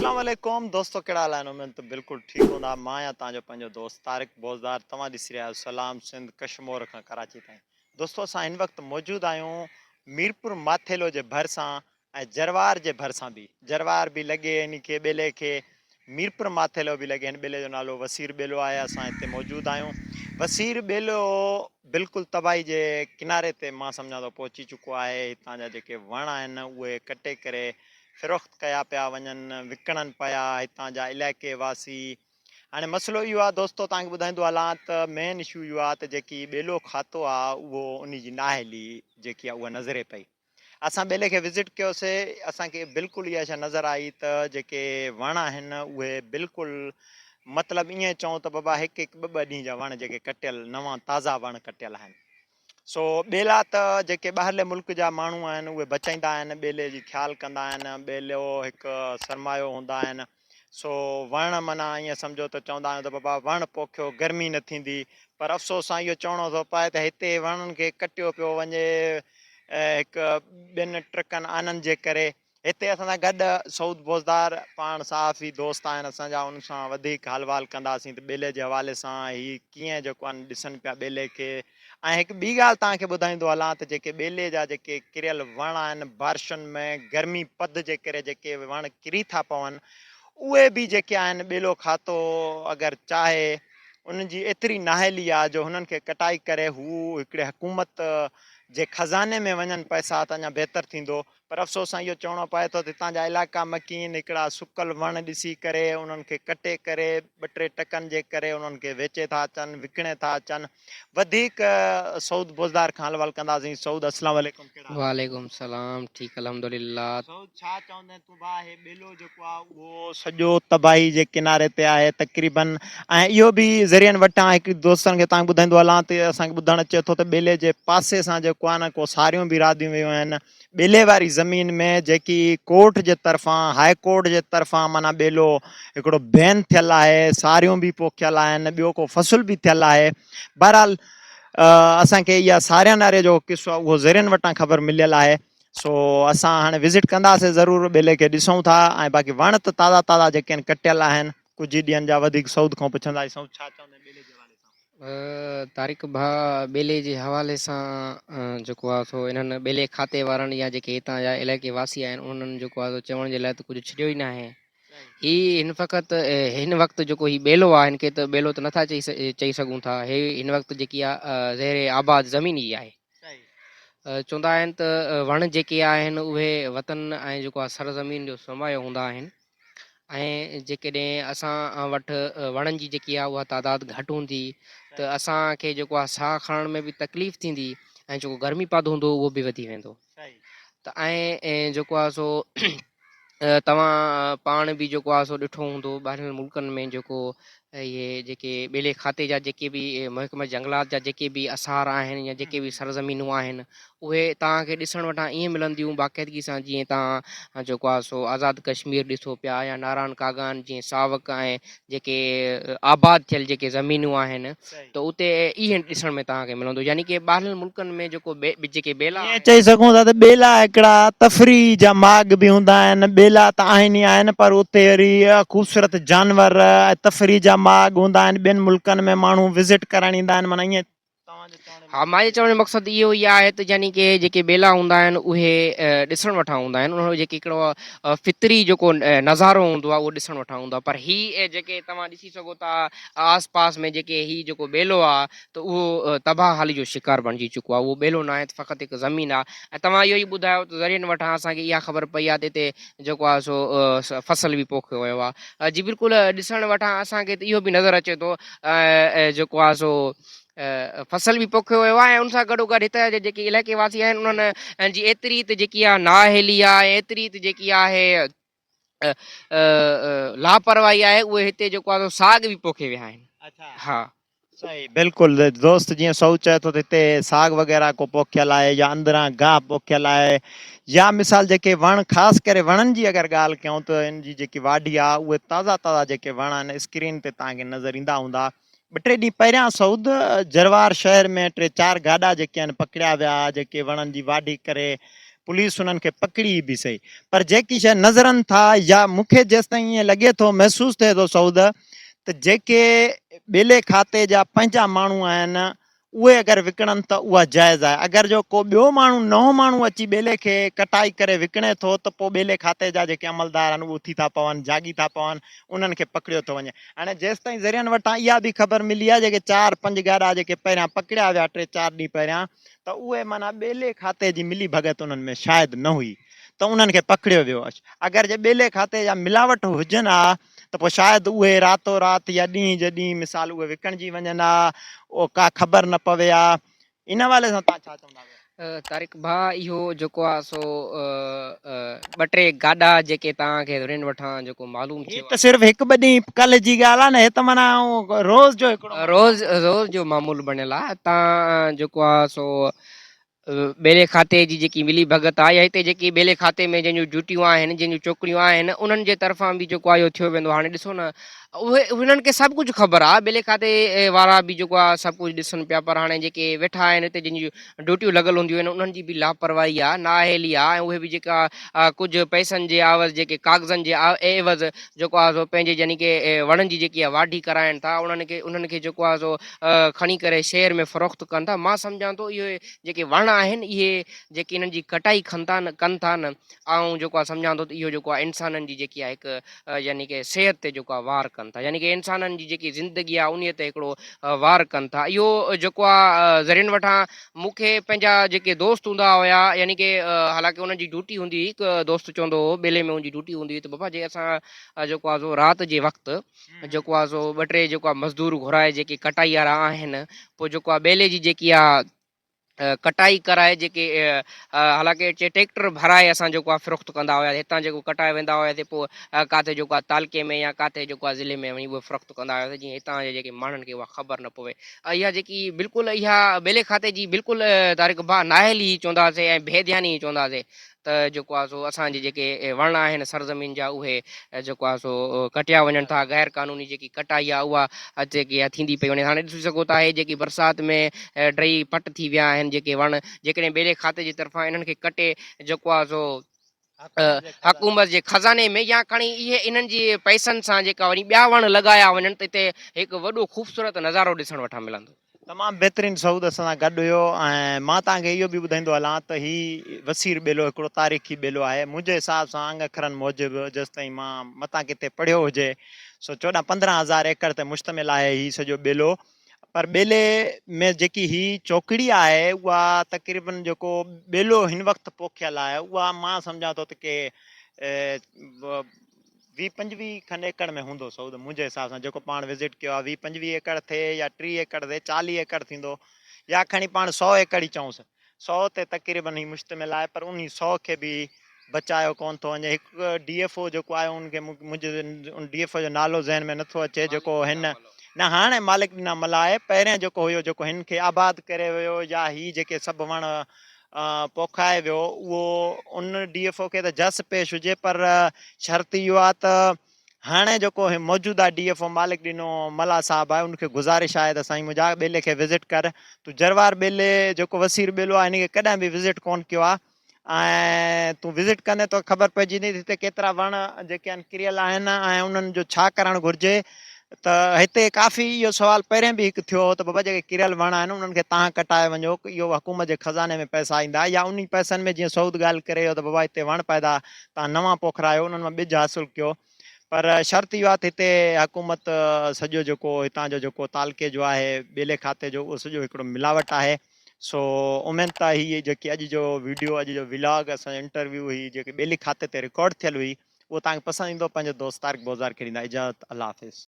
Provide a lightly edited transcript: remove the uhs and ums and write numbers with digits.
اسلام عليڪم دوستو ڪهڙا حال آهن اميد ته بلڪل ٺيڪ هوندا مان آهيان توهان جو پنهنجو دوست طارق بوزدار توهان ڏسي رهيا آهيو سلام سنڌ ڪشمور کان ڪراچي تائين دوستو اسان هن وقت موجود آهيون ميرپور ماٿيلو جي ڀرسان ۽ جروار جي ڀرسان به جروار به لڳي ان کي ٻيلي کي ميرپور ماٿيلو به لڳي هن ٻيلي جو نالو وسير ٻيلو آهي اسان هتي موجود آهيون وسير ٻيلو بلڪل تباهي جي ڪناري تي مان سمجهان ٿو پهچي چڪو آهي هتان جا جيڪي وڻ آهن اهي ڪٽي ڪري فروخت ڪيا پيا وڃن، وڪڻن پيا هتان جا علائقي واسي. هاڻي مسئلو اهو آهي دوستو توهان کي ٻڌائيندو هلان ته مين اشو اهو آهي ته جيڪي ٻيلو کاتو آهي اهو انهي جي نااهلي جيڪي آهي اها نظري پئي. اسان ٻيلي کي وزٽ ڪيوسي اسان کي بلڪل اها شيء نظر آئي ته جيڪي وڻ آهن اهي بلڪل مطلب ائين چئون ته بابا هڪ هڪ ٻه ٻه ڏينهن جا وڻ جيڪي ڪٽيل نوان تازا وڻ ڪٽيل آهن. سو ٻيلا ته جيڪي ٻاهرلي ملڪ جا ماڻهو آهن اهي بچائيندا آهن، ٻيلي جي خيال ڪندا آهن، ٻيلو هڪ سرمايو هوندا آهن، سو وڻ معنيٰ ائين سمجهو ته چوندا آهيون ته بابا وڻ پوکيو گرمي نه ٿيندي پر افسوس سان اهو چوڻو ٿو پئي ته هتي وڻن کي ڪٽيو پيو وڃي هڪ ٻن ٽرڪن آنن جي ڪري. هتي اسان سان گڏ سعود بوزدار پاڻ صحافي دوست آهن اسان جا ان سان وڌيڪ حال وال ڪنداسين ته ٻيلي جي حوالي سان هي ڪيئن جيڪو آهن ڏسن پيا ٻيلي کي ۽ هڪ ٻي ڳالهه توهان کي ٻڌائيندو هلان ته جيڪي ٻيلي جا جيڪي ڪريل وڻ آهن بارشن ۾ گرمي پد جي ڪري جيڪي وڻ ڪري ٿا پون اهي به جيڪي آهن ٻيلو کاتو اگر چاهي انهن جي ايتري نااهلي آهي جو هنن کي ڪٽائي ڪري هو هڪڙي حڪومت جي خزاني ۾ وڃن پئسا ته اڃا بهتر ٿيندو پر افسوس سان اهو چوڻو پئي ٿو ته هتان جا علائقا مڪين هڪڙا سڪل وڻ ڏسي ڪري انهن کي ڪٽي ڪري ٻه ٽي ٽڪن جي ڪري انهن کي ويچي ٿا اچن وڪڻي ٿا اچن وڌيڪ سعود بوزدار کان حال احوال ڪنداسين سعود اسلام عليڪم ڪهڙا حال. وعليڪم السلام ٺيڪ الحمدلله. سعود ڇا چوندين تون ڀاء هي ٻيلو جيڪو آ اهو سڄو تباهي جي ڪناري تي آهي تقريبن ۽ اهو به ذريعن وٽان هڪ دوستن کي تان ٻڌائيندو هلان ته اسان کي ٻڌڻ اچي ٿو ته ٻيلي جي پاسي سان جيڪو آ نه ڪو ساريون به راديون ويون آهن ٻيلي واري زمين ۾ جيڪي ڪورٽ جي طرفان هاء ڪورٽ جي طرفان معنيٰ ٻيلو هڪڙو بين ٿيل آهي ساريون به پوکيل آهن ٻيو ڪو فصل به ٿيل آهي بهرحال اسان کي اها سارين واري جو قصو آهي اهو ذريعن وٽان خبر مليل آهي سو اسان هاڻي وزٽ ڪنداسين ضرور ٻيلي کي ڏسون ٿا ۽ باقي وڻ ته تازا تازا جيڪي آهن ڪٽيل آهن ڪجهه ئي ڏينهن جا وڌيڪ سعود کان پڇنداسين سعود ڇا چوندين ٻيلي جي حوالي سان. طارق ڀاء ٻيلي جي حوالي سان جيڪو آهي سو انهن ٻيلي کاتي وارن يا جيڪي هتان جا علائقي واسي آهن انهن جيڪو آهي سو چوڻ جي لاء ته ڪجهه ڇڏيو ئي ناهي هي هن فقط هن وقت جيڪو هي ٻيلو آهي هن کي ته ٻيلو ته نٿا چئي چئي سگهون ٿا هي هن وقت جيڪي آهي زير آباد زمين ئي آهي چوندا آهن ته وڻ جيڪي آهن اهي وطن ۽ جيڪو آهي سرزمين جو سرمايو هوندا آهن ۽ جيڪڏهن اسان وٽ وڻن جي جيڪي آهي اها تعداد گهٽ هوندي ته اسان کي جيڪو آهي ساهه کڻڻ ۾ به تڪليف ٿيندي ۽ جيڪو گرمي پد هوندو اهو به وڌي ويندو ته ۽ جيڪو آهي سو توهان پاڻ به جيڪو آهي سو ڏٺو هوندو ٻاهرين ملڪن ۾ جيڪو اهي جيڪي ٻيلي کاتي جا جيڪي به محڪمه جنگلات جا جيڪي به اثار آهن يا جيڪي به سرزمينون آهن اهي توهان کي ڏسڻ وٽان ائين ملنديون باقاعدگي سان جيئن توهان جيڪو آهي سو آزاد ڪشمير ڏسو پيا يا ناران ڪاغان جيئن ساوڪ ۽ جيڪي آباد ٿيل جيڪي زمينون آهن ته اتي ائين ڏسڻ ۾ توهان کي ملندو يعني ڪي ٻاهرين ملڪن ۾ جيڪو جيڪي ٻيلا ائين چئي سگهون ٿا ته ٻيلا هڪڙا تفريح جا ماڳ به هوندا آهن. ٻيلا ته آهن ئي آهن پر اتي وري خوبصورت جانور ۽ تفريح جا ماڳ هوندا آهن. ٻين ملڪن ۾ ماڻهو وزٽ ڪرڻ ايندا آهن معنيٰ ائين توهان جو چوڻ جو ها مان جي چوڻ جو مقصد اهو ئي آهي ته يعني ڪي جيڪي ٻيلا هوندا آهن اهي ڏسڻ وٺان هوندا آهن انهن جو جيڪي هڪڙو فطري جيڪو نظارو هوندو آهي اهو ڏسڻ وٺان هوندو آهي پر هي جيڪي توهان ڏسي سگهو ٿا آس پاس ۾ جيڪي هي جيڪو ٻيلو آ ته اهو تباهه حالي جو شڪار بڻجي چڪو آ اهو ٻيلو ناهي ته فقط هڪ زمين آ ۽ توهان اهو ئي ٻڌايو ته ذريعن وٽان اسان کي اها خبر پئي آ ته هتي جيڪو آ سو فصل به پوکيو ويو آ جي بلڪل ڏسڻ وٽان اسان کي ته اهو به نظر اچي ٿو جيڪو آ سو فصل به پوکيو ويو آ ۽ ان سان گڏو گڏ هتان جا جيڪي علائقي واسي آهن انهن جي ايتري ته جيڪي آ نااهلي آ ۽ ايتري ته جيڪي آهي لاپرواهي آهي اهي هتي جيڪو آهي سو ساڳ به پوکي ويا آهن. ها. صحيح بلڪل دوست جيئن سعود چئي ٿو ته هتي ساڳ وغيره ڪو پوکيل آهي يا اندران گاهه پوکيل آهي يا مثال جيڪي وڻ خاص ڪري وڻن جي اگر ڳالهه ڪيون ته ان جي جيڪي واڍي آهي اهي تازا تازا جيڪي وڻ آهن اسڪرين تي توهان کي نظر ايندا هوندا ٻه ٽي ڏينهن پهريان سعود جروار شهر ۾ ٽي چار گاڏا جيڪي آهن پڪڙيا ويا جيڪي وڻن جي واڍي ڪري پوليس انهن کي پڪڙي به سهي پر جيڪي شيء نظرن ٿا يا مون کي جيستائين ائين لڳي ٿو محسوس ٿئي ٿو سعود ته جيڪي ٻيلي کاتي جا پنهنجا ماڻهو آهن اهي اگر وڪڻن ته اها جائز آهي اگر جو ڪو ٻيو ماڻهو نئون ماڻهو اچي ٻيلي کي ڪٽائي ڪري وڪڻي ٿو ته پوء ٻيلي کاتي جا جيڪي عملدار آهن اهي اٿي ٿا پون جاڳي ٿا پون انهن کي پڪڙيو ٿو وڃي هاڻي جيستائين ذريعن وٽان اها به خبر ملي آهي جيڪي چار پنج گاڏا جيڪي پهريان پڪڙيا ويا ٽي چار ڏينهن پهريان ته اهي معنيٰ ٻيلي کاتي جي ملي ڀڳت انهن ۾ شايد نه هئي ته انهن کي پڪڙيو ويو. اگر جي ٻيلي کاتي جا ملاوٽ هجن ها ته پوء شايد اهي راتو رات يا ڏينهن جي ڏينهن مثال اهي وڪڻجي وڃن ها، اهو ڪا خبر نه پوي ها. ان حوالي سان توهان ڇا چوندا ڀيا؟ طارق ڀاء اهو جيڪو آ سو ٻه ٽي گاڏا جيڪي توهان کي ڌرين وٺان جيڪو معلوم هي ٿيو ته صرف هڪ ٻه ڏينهن ڪلهه جي ڳالهه آ نه هي ته معنيٰ روز جو هڪڙو معمول روز روز جو معمول بڻيل آ تان جيڪو آ سو ٻيلي کاتي جي جيڪي ملي ڀڳت آ يا هتي جيڪي ٻيلي کاتي ۾ جنهن جون ڊيوٽيون آهن جنهن جون چوڪڙيون آهن انهن جي طرفان به جيڪو آ اهو ٿيو ويندو هاڻي ڏسو نه اهي انهن کي سڀ ڪجهه خبر آ ٻيلي کاتي وارا به جيڪو آ سڀ ڪجهه ڏسن پيا پر هاڻي جيڪي ويٺا آهن هتي جن جون ڊيوٽيون لڳل هونديون آهن انهن جي به لاپرواهي آ نااهلي آ ۽ اهي به جيڪا ڪجهه پئسن جي عوض جيڪي ڪاغذن جي عيوض جيڪو آ سو پنهنجي يعني ڪي وڻن جي جيڪي واڍي ڪرائين ٿا انهن کي انهن کي جيڪو آ سو کڻي ڪري شهر ۾ فروخت ڪن ٿا مان سمجهان ٿو اهي جيڪي وڻ آهن اهي جيڪي انهن جي ڪٽائي کن ٿا ڪن ٿا نه آئون جيڪو آ سمجهان ٿو ته اهو جيڪو آ انسانن جي جيڪي آ هڪ يعني ڪي صحت تي جيڪو آ وار ڪن ٿا يعني ڪي انسانن جي جيڪي زندگي آ انهي تي هڪڙو وار ڪن ٿا اهو جيڪو آ ذريعن وٽان مون کي پنهنجا جيڪي دوست هوندا هيا يعني ڪي حالانڪه انهن جي ڊيوٽي هوندي هئي هڪ دوست چوندو هو ٻيلي ۾ ان جي ڊيوٽي هوندي هئي ته بابا جي اسان جيڪو آ سو رات جي وقت جيڪو آ سو ٻه ٽي جيڪو آ مزدور گهرائي جيڪي ڪٽائي وارا آهن پوء جيڪو آ ٻيلي جي جيڪي آ ڪٽائي ڪرائي جيڪي حالانڪه چي ٽيڪٽر ڀرائي اسان جيڪو آهي فروخت ڪندا هياسي هتان جيڪو ڪٽائي ويندا هياسي پوء ڪاٿي جيڪو آهي تعلقي ۾ يا ڪاٿي جيڪو آهي ضلعي ۾ وڃي اهي فروخت ڪندا هياسي جيئن هتان جي جيڪي ماڻهن کي اها خبر نه پوي اها جيڪي بلڪل اها ٻيلي کاتي جي بلڪل طارق ڀاء نااهلي چونداسي ۽ بي ڌياني چونداسي ته جيڪو آهي سو اسان جي جيڪي وڻ آهن سرزمين جا اهي جيڪو آهي سو ڪٽيا وڃن ٿا غير قانوني جيڪي ڪٽائي آهي اها جيڪي آهي ٿيندي پئي وڃي هاڻي ڏسي سگهو ٿا هي جيڪي برسات ۾ ڊهي پٽ ٿي ويا آهن جيڪي وڻ جيڪڏهن ٻيلي کاتي جي طرفان انهن کي ڪٽي جيڪو آهي سو حڪومت جي خزاني ۾ يا کڻي اهي انهن جي پئسن سان جيڪا وري ٻيا وڻ لڳايا وڃن ته هتي هڪ وڏو خوبصورت نظارو ڏسڻ وٽان ملندو. تمام بهترين سعود اسان سان گڏ هيو ۽ مان توهان کي اهو به ٻڌائيندو هلان ته هي وسير ٻيلو هڪڙو تاريخي ٻيلو آهي منهنجي حساب سان انگ اکرن موجب جيستائين مان متان ڪٿي پڙهيو هجي سو 14 15 هزار ايڪڙ تي مشتمل آهي هي سڄو ٻيلو پر ٻيلي ۾ جيڪي هي چوڪڙي آهي اها تقريبن جيڪو ٻيلو هن وقت پوکيل آهي اها مان سمجهان ٿو ته ڪي ويهه پنجويهه کن ايڪڙ ۾ هوندو سعود منهنجي حساب سان جيڪو پاڻ وزٽ ڪيو آهي ويهه پنجويهه ايڪڙ ٿئي يا ٽيهه ايڪڙ ٿئي چاليهه ايڪڙ ٿيندو يا کڻي پاڻ سئو ايڪڙ ئي چئونس سئو تي تقريبن هي مشتمل آهي پر انهي سئو کي به بچايو ڪون ٿو وڃي هڪ ڊي ايف او جيڪو آيو ان کي منهنجي ان ڊي ايف او جو نالو ذهن ۾ نٿو اچي جيڪو هن نه هاڻي مالڪ ڏنا ملاح آهي پهريان جيڪو هيو جيڪو هن کي آباد ڪري ويو يا هي جيڪي سڀ وڻ پوکائي ويو اهو ان ڊي ايف او کي ته جس پيش هجي پر شرط اهو آهي ته هاڻي جيڪو موجوده ڊي ايف او مالڪ ڏنو ملاح صاحب آهي ان کي گذارش آهي ته سائين منهنجا ٻيلي کي وزٽ ڪر تون جروار ٻيلي جيڪو وسير ٻيلو آهي هن کي ڪڏهن به وزٽ ڪون ڪيو آهي ۽ تون وزٽ ڪندين توکي خبر پئجي ويندي ته هتي ڪيترا وڻ جيڪي آهن ڪريل آهن ۽ انهن جو ڇا ڪرڻ گهرجي ته هتي ڪافي اهو سوال پهرين به هڪ ٿيو هو ته بابا جيڪي ڪريل وڻ آهن انهن کي تهان ڪٽائي وڃو اهو حڪومت جي خزاني ۾ پئسا ايندا يا انهي پئسن ۾ جيئن سعود ڳالهه ڪري ويو ته بابا هتي وڻ پيدا تهان نوان پوکرايو انهن مان ٻج حاصل ڪيو پر شرط اهو آهي ته هتي حڪومت سڄو جيڪو هتان جو جيڪو تعلقي جو آهي ٻيلي کاتي جو اهو سڄو هڪڙو ملاوٽ آهي سو اميد ته هي جيڪي اڄ جو ويڊيو اڄ جو ولاگ اسان جو انٽرويو هي جيڪي ٻيلي کاتي تي رڪارڊ ٿيل هئي اهو توهان کي پسند ايندو پنهنجو دوست طارق بوزار کي ڏيندا اجازت الله حافظ.